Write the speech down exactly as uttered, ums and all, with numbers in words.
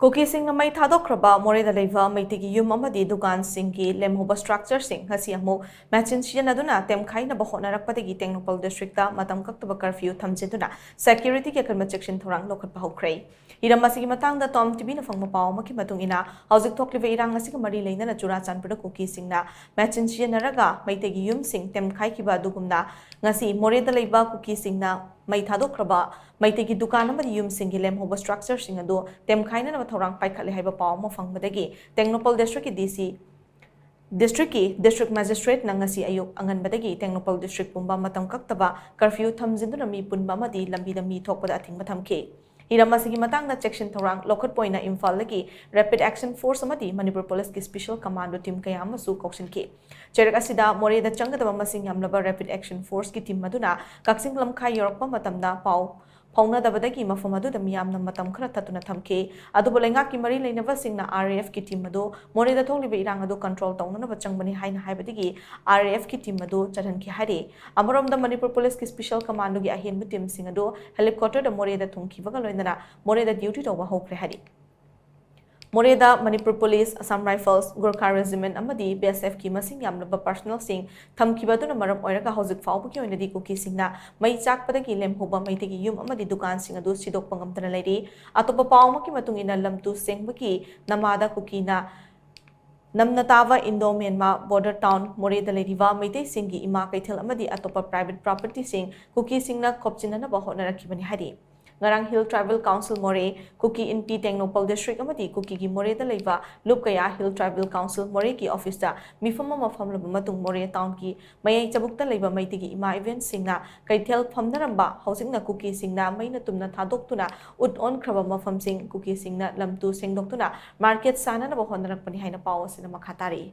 ꯀꯨꯀꯤꯁꯤꯡꯅ ꯃꯩ ꯊꯥꯗꯣꯛꯈ꯭ꯔꯕ ꯃꯣꯔꯦꯗ ꯂꯩꯕ ꯃꯩꯇꯩꯒꯤ ꯌꯨꯝ ꯑꯃꯗꯤ ꯗꯨꯀꯥꯟꯁꯤꯡꯒꯤ ꯂꯦꯝꯍꯧꯕ ꯁ꯭ꯇ꯭ꯔꯛꯆꯔꯁꯤꯡ ꯉꯁꯤ ꯑꯃꯨꯛ ꯃꯦꯆꯤꯟ ꯁꯤꯖꯤꯟꯅꯗꯨꯅ ꯇꯦꯝꯈꯥꯏꯅꯕ ꯍꯣꯠꯅꯔꯛꯄꯗꯒꯤ ꯇꯦꯡꯅꯧꯄꯜ ꯗꯤꯁꯇ꯭ꯔꯤꯛꯇ ꯃꯇꯝ ꯀꯛꯇꯕ ꯀꯔꯐ꯭ꯌꯨ ꯊꯝꯖꯤꯟꯗꯨꯅ ꯁꯦꯀ꯭ꯌꯨꯔꯤꯇꯤꯒꯤ ꯑꯀꯟꯕ ꯆꯦꯛꯁꯤꯟ ꯊꯧꯔꯥꯡ ꯂꯧꯈꯠꯄ ꯍꯧꯈ꯭ꯔꯦ꯫ ꯍꯤꯔꯝ ꯑꯁꯤꯒꯤ ꯃꯇꯥꯡꯗ ꯇꯣꯝ ꯇꯤꯚꯤꯅ ꯐꯪꯕ ꯄꯥꯎ ꯑꯃꯒꯤ ꯃꯇꯨꯡ ꯏꯟꯅ, ꯍꯧꯖꯤꯛ ꯊꯣꯛꯂꯤꯕ ꯏꯔꯥꯡ ꯑꯁꯤꯒ ꯃꯔꯤ ꯂꯩꯅꯅ ꯆꯨꯔꯥꯆꯥꯟꯄꯨꯔꯗ ꯀꯨꯀꯤꯁꯤꯡꯅ ꯃꯦꯆꯤꯟ ꯁꯤꯖꯤꯟꯅꯔꯒ ꯃꯩꯇꯩꯒꯤ ꯌꯨꯝꯁꯤꯡ ꯇꯦꯝꯈꯥꯏꯈꯤꯕ ꯑꯗꯨꯒꯨꯝꯅ, ꯉꯁꯤ ꯃꯣꯔꯦꯗ ꯂꯩꯕ ꯀꯨꯀꯤꯁꯤꯡꯅ ꯃꯩ ꯊꯥꯗꯣꯛꯈ꯭ꯔꯕ ꯃꯩꯇꯩꯒꯤ ꯗꯨꯀꯥꯟ ꯑꯃꯗꯤ ꯌꯨꯝꯁꯤꯡꯒꯤ ꯂꯦꯝꯍꯧꯕ ꯁ꯭ꯇ꯭ꯔꯛꯆꯔꯁꯤꯡ ꯑꯗꯨ ꯇꯦꯝꯈꯥꯏꯅꯅꯕ ꯊꯧꯔꯥꯡ ꯄꯥꯏꯈꯠꯂꯦ ꯍꯥꯏꯕ ꯄꯥꯎ ꯑꯃ ꯐꯪꯕꯗꯒꯤ ꯇꯦꯡꯅꯧꯄꯜ ꯗꯤꯁꯇ꯭ꯔꯤꯛꯀꯤ ꯗꯤ ꯁꯤ, ꯗꯤꯁꯇ꯭ꯔꯤꯛꯀꯤ ꯗꯤꯁꯇ꯭ꯔꯤꯛ ꯃꯦꯖꯤꯁꯇ꯭ꯔꯦꯠꯅ ꯉꯁꯤ ꯑꯌꯨꯛ ꯑꯉꯟꯕꯗꯒꯤ ꯇꯦꯡꯅꯧꯄꯜ ꯗꯤꯁꯇ꯭ꯔꯤꯛ ꯄꯨꯝꯕ ꯃꯇꯝ ꯀꯛꯇꯕ ꯀꯔꯐ꯭ꯌꯨ ꯊꯝꯖꯤꯟꯗꯨꯅ ꯃꯤ ꯄꯨꯟꯕ ꯑꯃꯗꯤ ꯂꯝꯕꯤꯗ ꯃꯤ ꯊꯣꯛꯄꯗ ꯑꯊꯤꯡꯕ ꯊꯝꯈꯤ꯫ ꯍꯤꯔꯝ ꯑꯁꯤꯒꯤ ꯃꯇꯥꯡꯗ ꯆꯦꯛꯁꯤꯟ ꯊꯧꯔꯥꯡ ꯂꯧꯈꯠꯄ ꯑꯣꯏꯅ ꯏꯝꯐꯥꯜꯗꯒꯤ ꯔꯦꯄꯤꯗ ꯑꯦꯛꯁꯟ ꯐꯣꯔꯁ ꯑꯃꯗꯤ ꯃꯅꯤꯄꯨꯔ ꯄꯨꯂꯤꯁꯀꯤ ꯁ꯭ꯄꯦꯁꯦꯜ ꯀꯃꯥꯟꯗꯣ ꯇꯤꯝ ꯀꯌꯥ ꯑꯃꯁꯨ ꯀꯧꯁꯤꯟꯈꯤ꯫ ꯆꯩꯔꯛ ꯑꯁꯤꯗ ꯃꯣꯔꯦꯗ ꯆꯪꯒꯗꯕ ꯃꯁꯤꯡ ꯌꯥꯝꯂꯕ ꯔꯦꯄꯤꯗ ꯑꯦꯛꯁꯟ ꯐꯣꯔꯁꯀꯤ ꯇꯤꯝ ꯑꯗꯨꯅ ꯀꯛꯆꯤꯡ ꯂꯝꯈꯥꯏ ꯌꯧꯔꯛꯄ ꯃꯇꯝꯗ ꯄꯥꯎ ꯐꯥꯎꯅꯗꯕꯗꯒꯤ ꯃꯐꯝ ꯑꯗꯨꯗ ꯃꯤꯌꯥꯝꯅ ꯃꯇꯝ ꯈꯔ ꯊꯠꯇꯨꯅ ꯊꯝꯈꯤ꯫ ꯑꯗꯨꯕꯨ ꯂꯩꯉꯥꯛꯀꯤ ꯃꯔꯤ ꯂꯩꯅꯕꯁꯤꯡꯅ ꯑꯥꯔ ꯑꯦ ꯑꯦꯐꯀꯤ ꯇꯤꯝ ꯑꯗꯨ ꯃꯣꯔꯦꯗ ꯊꯣꯛꯂꯤꯕ ꯏꯔꯥꯡ ꯑꯗꯨ ꯀꯟꯇ꯭ꯔꯣꯜ ꯇꯧꯅꯅꯕ ꯆꯪꯕꯅꯤ ꯍꯥꯏꯅ ꯍꯥꯏꯕꯗꯒꯤ ꯑꯥꯔ ꯑꯦ ꯑꯦꯐꯀꯤ ꯇꯤꯝ ꯑꯗꯨ ꯆꯠꯍꯟꯈꯤ ꯍꯥꯏꯔꯤ꯫ ꯑꯃꯔꯣꯝꯗ ꯃꯅꯤꯄꯨꯔ ꯄꯨꯂꯤꯁꯀꯤ ꯁ꯭ꯄꯦꯁꯦꯜ ꯀꯃꯥꯟꯗꯣꯒꯤ ꯑꯍꯦꯟꯕ ꯇꯤꯝꯁꯤꯡ ꯑꯗꯨ ꯍꯦꯂꯤꯀꯣꯞꯇꯔꯗ ꯃꯣꯔꯦꯗ ꯊꯨꯡꯈꯤꯕꯒ ꯂꯣꯏꯅꯅ ꯃꯣꯔꯦꯗ ꯗ꯭ꯌꯨꯇꯤ ꯇꯧꯕ ꯍꯧꯈ꯭ꯔꯦ ꯍꯥꯏꯔꯤ꯫ ꯃꯣꯔꯦꯗ Manipur police, Assam rifles, ꯒꯨꯔꯈꯥ regiment ꯑꯃꯗꯤ ꯕꯤ ꯑꯦꯁ ꯑꯦꯐꯀꯤ ꯃꯁꯤꯡ ꯌꯥꯝꯂꯕ ꯄꯔꯁꯣꯅꯦꯜꯁꯤꯡ ꯊꯝꯈꯤꯕ ꯑꯗꯨꯅ ꯃꯔꯝ ꯑꯣꯏꯔꯒ ꯍꯧꯖꯤꯛ ꯐꯥꯎꯕꯒꯤ ꯑꯣꯏꯅꯗꯤ ꯀꯨꯀꯤꯁꯤꯡꯅ ꯃꯩ ꯆꯥꯛꯄꯗꯒꯤ ꯂꯦꯝꯍꯧꯕ ꯃꯩꯇꯩꯒꯤ ꯌꯨꯝ ꯑꯃꯗꯤ ꯗꯨꯀꯥꯟꯁꯤꯡ ꯑꯗꯨ ꯁꯤꯗꯣꯛꯄ ꯉꯝꯗꯅ ꯂꯩꯔꯤ꯫ ꯑꯇꯣꯞꯄ ꯄꯥꯎ ꯑꯃꯒꯤ ꯃꯇꯨꯡ ꯏꯟꯅ, ꯂꯝ ꯇꯨ ꯁꯦꯡꯕꯒꯤ ꯅꯃꯥꯗ ꯀꯨꯀꯤꯅ ꯅꯝꯅ ꯇꯥꯕ ꯏꯟꯗꯣ ꯃ꯭ꯌꯥꯟꯃꯥ ꯕꯣꯔꯗꯔ ꯇꯥꯎꯟ ꯃꯣꯔꯦꯗ ꯂꯩꯔꯤꯕ ꯃꯩꯇꯩꯁꯤꯡꯒꯤ ꯏꯃꯥ ꯀꯩꯊꯦꯜ ꯑꯃꯗꯤ ꯑꯇꯣꯞꯄ ꯄ꯭ꯔꯥꯏꯚꯦꯠ ꯄ꯭ꯔꯣꯄꯔꯇꯤꯁꯤꯡ ꯀꯨꯀꯤꯁꯤꯡꯅ ꯈꯣꯞꯆꯤꯟꯅꯅꯕ ꯍꯣꯠꯅꯔꯛꯈꯤꯕꯅꯤ ꯍꯥꯏꯔꯤ꯫ ꯉꯔꯥꯡ ꯍꯤꯜ ꯇ꯭ꯔꯥꯏꯕꯦꯜ ꯀꯥꯎꯟꯁꯤꯜ ꯃꯣꯔꯦ, ꯀꯨꯀꯤ ꯏꯟꯇꯤ ꯇꯦꯡꯅꯧꯄꯜ ꯗꯤꯁꯇ꯭ꯔꯤꯛ ꯑꯃꯗꯤ ꯀꯨꯀꯤꯒꯤ ꯃꯣꯔꯦꯗ ꯂꯩꯕ ꯂꯨꯞ ꯀꯌꯥ ꯍꯤꯜ ꯇ꯭ꯔꯥꯏꯕꯦꯜ ꯀꯥꯎꯟꯁꯤꯜ ꯃꯣꯔꯦꯒꯤ ꯑꯣꯐꯤꯁꯇ ꯃꯤꯐꯝ ꯑꯃ ꯐꯝꯂꯕ ꯃꯇꯨꯡ ꯃꯣꯔꯦ ꯇꯥꯎꯟꯒꯤ ꯃꯌꯥꯏ ꯆꯕꯨꯛꯇ ꯂꯩꯕ ꯃꯩꯇꯩꯒꯤ ꯏꯃꯥ ꯏꯕꯦꯟꯁꯤꯡꯅ ꯀꯩꯊꯦꯜ ꯐꯝꯅꯔꯝꯕ, ꯍꯧꯖꯤꯛꯅ ꯀꯨꯀꯤꯁꯤꯡꯅ ꯃꯩꯅ ꯇꯨꯝꯅ ꯊꯥꯗꯣꯛꯇꯨꯅ ꯎꯠ ꯑꯣꯟꯈ꯭ꯔꯕ ꯃꯐꯝꯁꯤꯡ, ꯀꯨꯀꯤꯁꯤꯡꯅ ꯂꯝ ꯇꯨ ꯁꯦꯡꯗꯣꯛꯇꯨꯅ ꯃꯥꯔꯀꯦꯠ ꯁꯥꯅꯅꯕ ꯍꯣꯠꯅꯔꯛꯄꯅꯤ ꯍꯥꯏꯅ ꯄꯥꯎ ꯑꯁꯤꯅ ꯃꯈꯥ ꯇꯥꯔꯛꯏ꯫